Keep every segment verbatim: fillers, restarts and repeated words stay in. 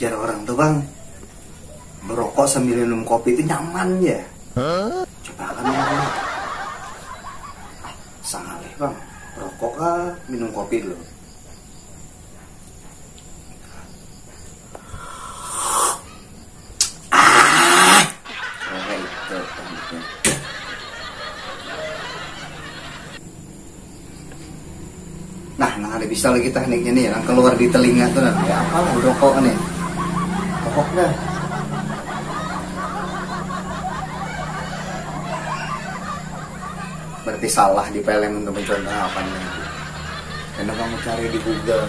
Biar orang tuh, Bang, merokok sambil minum kopi itu nyaman ya. Coba kan, Bang. Ah, sangalih, Bang. Rokok kah, minum kopi dulu. Ah. Oke, itu. Nah, nah, ada bisa lagi tekniknya nih, yang keluar di telinga tuh, nah. Ya, apa lah, rokok nih. Rokok dah. Berarti salah di peleng untuk mencontoh apa nih. Karena kamu cari di Google.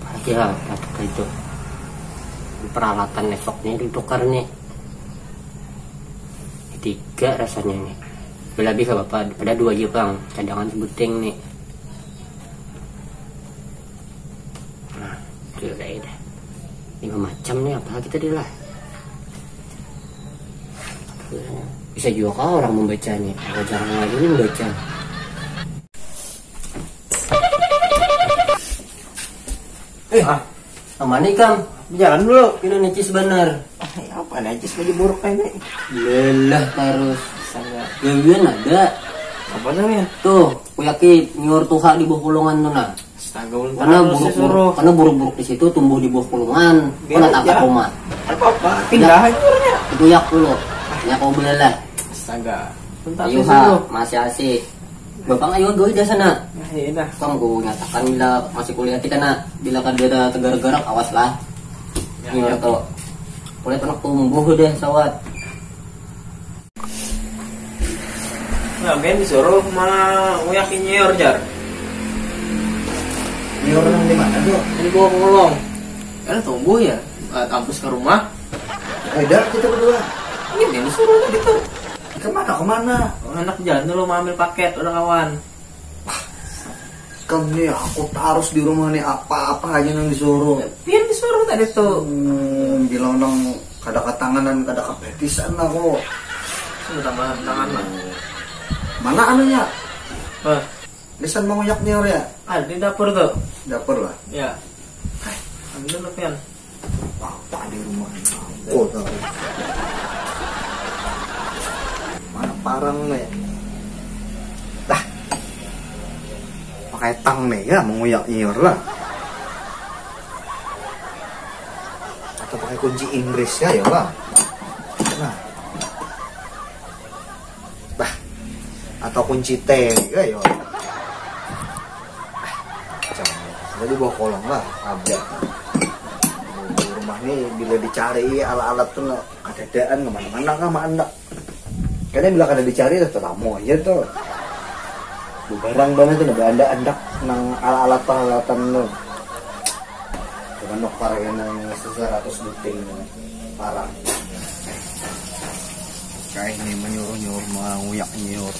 Aja apa itu. Peralatan esoknya ditukar nih. Tiga rasanya nih. Lebih gak apa-apa, pada dua aja, Bang. Cadangan sebuting nih. Nah, sudah dah. Lima macam nih, apa kita deh lah. Bisa juga kah orang membaca nih? Apa jarang lagi nih membaca? Eh, ah, aman nih, Kam. Jalan dulu. Ini necis bener. Eh, apa necis lagi buruk kayak ini? Lelah terus. Astaga. Gawian ada. Apa namanya? Tuh, aku yakin nyuar tuha di bawah kolongan tuh, nah. Astaga, ulun karena buruk-buruk, karena buruk-buruk di situ tumbuh di bawah kolongan. Kena tapak rumah. Apa-apa, pindah aja. Itu yak dulu. Ya kau belalah. Astaga. Ayo ha, masih asih. Bapak ayo gawe dah sana. Nah, iya dah. Kamu aku nyatakan bila masih kuliah kita nak, bila kada ada tegar-garak, awas lah. Ya, nyuar ya. Tuh. Kulit anak tumbuh deh sawat. Nah, ben disuruh mana uyak nyiur jar. Nyiur nang di mana tuh? Di bawah kolong. Kan tumbuh ya, eh, kampus ke rumah. Beda kita berdua. Ini yang disuruh tadi tuh. Kemana kemana? Anak jalan dulu mau ambil paket, udah kawan. Kamu nih aku harus di rumah nih apa-apa aja nang disuruh. Pian disuruh tadi tuh. Hmm, bilang nang kada katanganan kada kapetisan aku. Sudah tambah tangan lah. Mana anunya? Hah? Lisan menguyak nih ya. Ada di dapur tuh. Dapur lah. Ya. Ambil dulu pian. Apa di rumah ini? Oh, tahu. Mana parang nih? Dah. Pakai tang nih ya, menguyak nyiur lah. Atau pakai kunci Inggris ya, ya lah. Nah. Bah. Atau kunci T nih ya, ya. Jadi bawa kolong lah, ada. Di rumah nih bila dicari alat-alat tuh lah, kadadaan kemana-mana kah, mana. Karena bila kada dicari tuh tetamu aja tuh. Bubarang banget tuh, ada andak nang alat-alat peralatan tuh. Cuman nukar yang seratus buting parang. Kayak ini menyuruh-nyuruh, menguyak nyiur.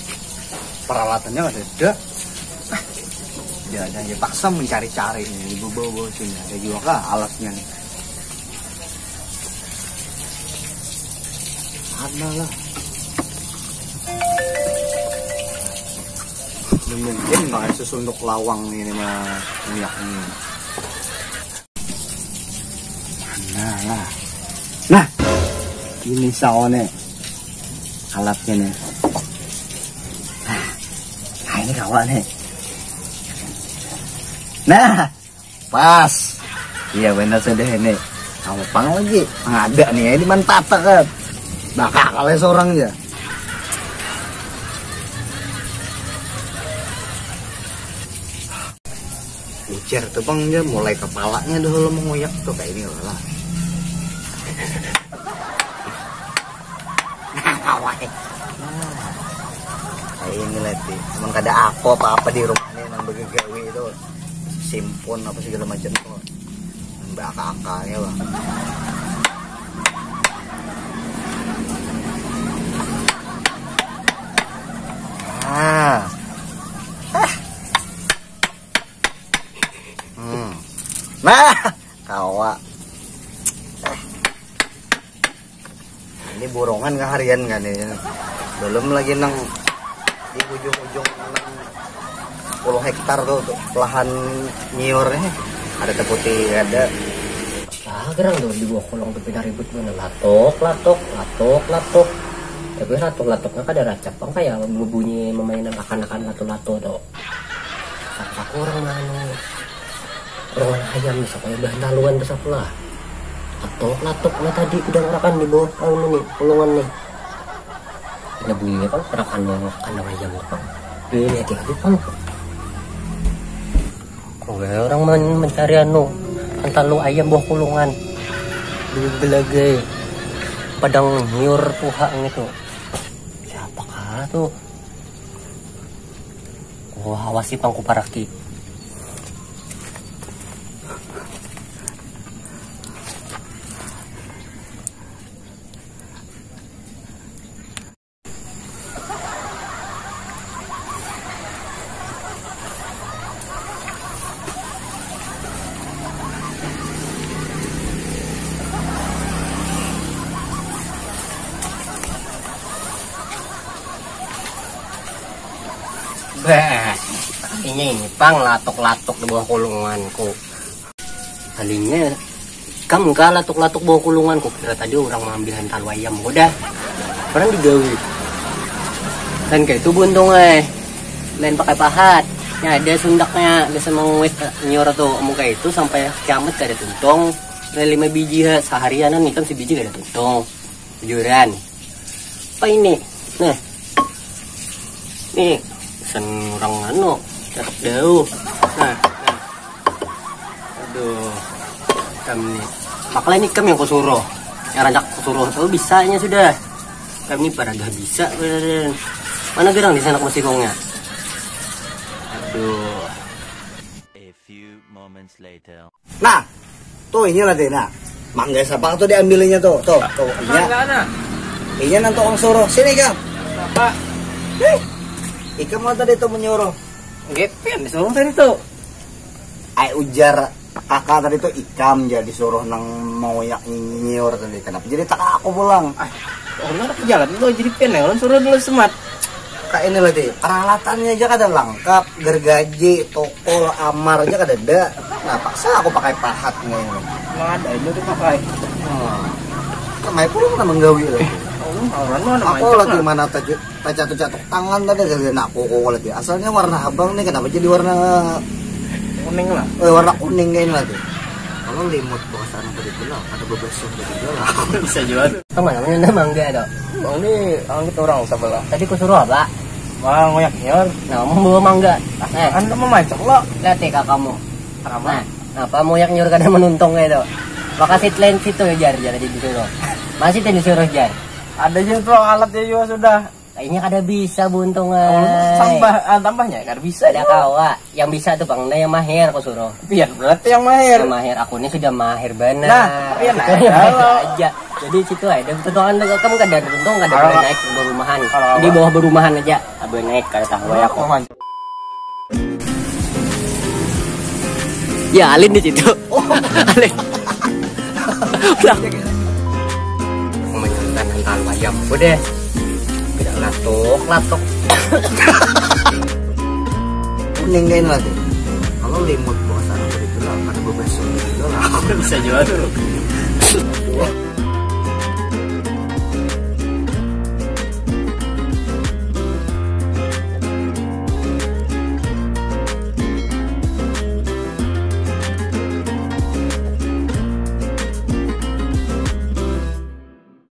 Peralatannya ada ada. Ah, dia ada aja paksa mencari-cari ini di bawah sini ada juga kah alatnya nih. Ada lah. Mungkin pakai susunduk lawang ini mah minyak ini. Nah lah. Nah, ini saone alatnya nih. Nah, ini kawan nih. Nah, pas. Iya benar sudah ini. Kamu pang lagi ngada nih ya, ini mantap kan. Bakal kali seorang ya. Ujar tuh bang dia mulai kepalanya dulu menguyak tuh kayak ini lah. Nah, kayak ini lah ti. Emang kada aku apa-apa di rumah nih nang bagi gawe itu simpun apa segala macam tuh. Mbak kakaknya bang. Ah. Hmm. Nah, kawa. Ini borongan kah harian kan ini. Belum lagi nang di ujung-ujung enam puluh hektar tuh, tuh lahan nyiur nih. Ada teputi ada. Gerang tuh di bawah kolong tuh pina ribut banar, latuk latuk latuk latuk. Tapi latuk latuknya kada racap pang, kayak bebunyi memainan akan-akan lato-lato tuh. Saku orang mana? Orang ayam bisa kayak bahan taluan tuh saku lah. Latuk latuk lah tadi kudang rakan di bawah anu nih, kolongan nih. Ini bunyinya pang rakan kandang ayam tuh pang. Ini hati-hati pang. Kok orang men- mencari anu, antalu ayam bawah kulungan di belagai padang nyiur tuha gitu. Siapakah tuh? Wah, awasi pangku paraki. Bah, ini ini pang latuk-latuk di bawah kulunganku. Palingnya ikam kah latuk-latuk bawah kulungan, kukira tadi orang maambil hantalu ayam. Udah, orang digawi. Dan kayak itu buntung eh. Lain pakai pahat. Nya ada sundaknya, biasa menguit eh, nyiur tuh. Amun kayak itu sampai kiamat kada tuntung. Lain lima biji ha, seharianan ikam sebiji kada tuntung. Bujuran. Apa ini? Nah. Nih, pesan orang anu, datuk jauh. Nah, nah. Aduh. Kam nih. Makanya ini kam yang kusuruh. Yang rancak kusuruh tuh bisanya sudah. Kam ini pada gak bisa, beneran. Mana gerang di sana musikongnya? Aduh. A few moments later. Nah, tuh ini lah deh, nah. Mangga siapa tuh diambilnya tuh, tuh, tuh. Ini, nah. Ini nanti orang suruh sini kam. Apa? Ih, ikam mau tadi tuh menyuruh. Gepen disuruh tadi tuh. Ai ujar kakak tadi tuh ikam jadi suruh nang mau yak nyiur tadi. Kenapa jadi tak aku pulang? Ah, orang ada jalan tuh jadi pen ya, orang suruh dulu semat. Kak ini lagi peralatannya aja kada lengkap, gergaji, tokol, amar aja kada ada. Nah, paksa aku pakai pahat nih. Nah, ada itu dipakai. Hmm. Kemai pulang mana menggawi lagi. Orang mana aku lagi mana tajud. Catuk-catuk tangan tadi dari aku kok lagi. Asalnya warna abang nih, kenapa jadi warna kuning lah? Eh, warna kuning kayak ini lagi. Kalau limut bawasaan tadi pula, ada bebasung tadi pula. Bisa jual tuh. Apa namanya? Nah, mangga tuh. Bang, ini orang kita orang sebelah. Tadi ku suruh apa? Bang, ngoyak nyor. Nah, membawa mangga. Eh, anda memancok lo. Lihat ya kamu. Kenapa? Nah, apa mau yang nyuruh kada menuntung kayak itu? Makasih lain situ ya jar, jar aja disuruh. Masih tadi disuruh jar. Ada juga tuh alatnya juga sudah. Kayaknya kada bisa buntung ai. Tambah ah, tambahnya kada bisa. Ada kawa yang bisa tuh pang yang mahir aku suruh. Pian berarti yang mahir. Yang mahir aku ini sudah mahir benar. Nah, pian aja. Jadi situ aja tuntungan kamu kada tuntung kada boleh naik berumahan. Di bawah berumahan aja. Abah naik kada tahu ya aku. Ya Alin di situ. Oh, Alin. Udah. Menyangkan hantalu ayam. Udah. Tidak latuk, latuk. Kuning kain lagi. Kalau limut bawasaan tadi pula, kada bebasung juga lah. Bisa jual tuh.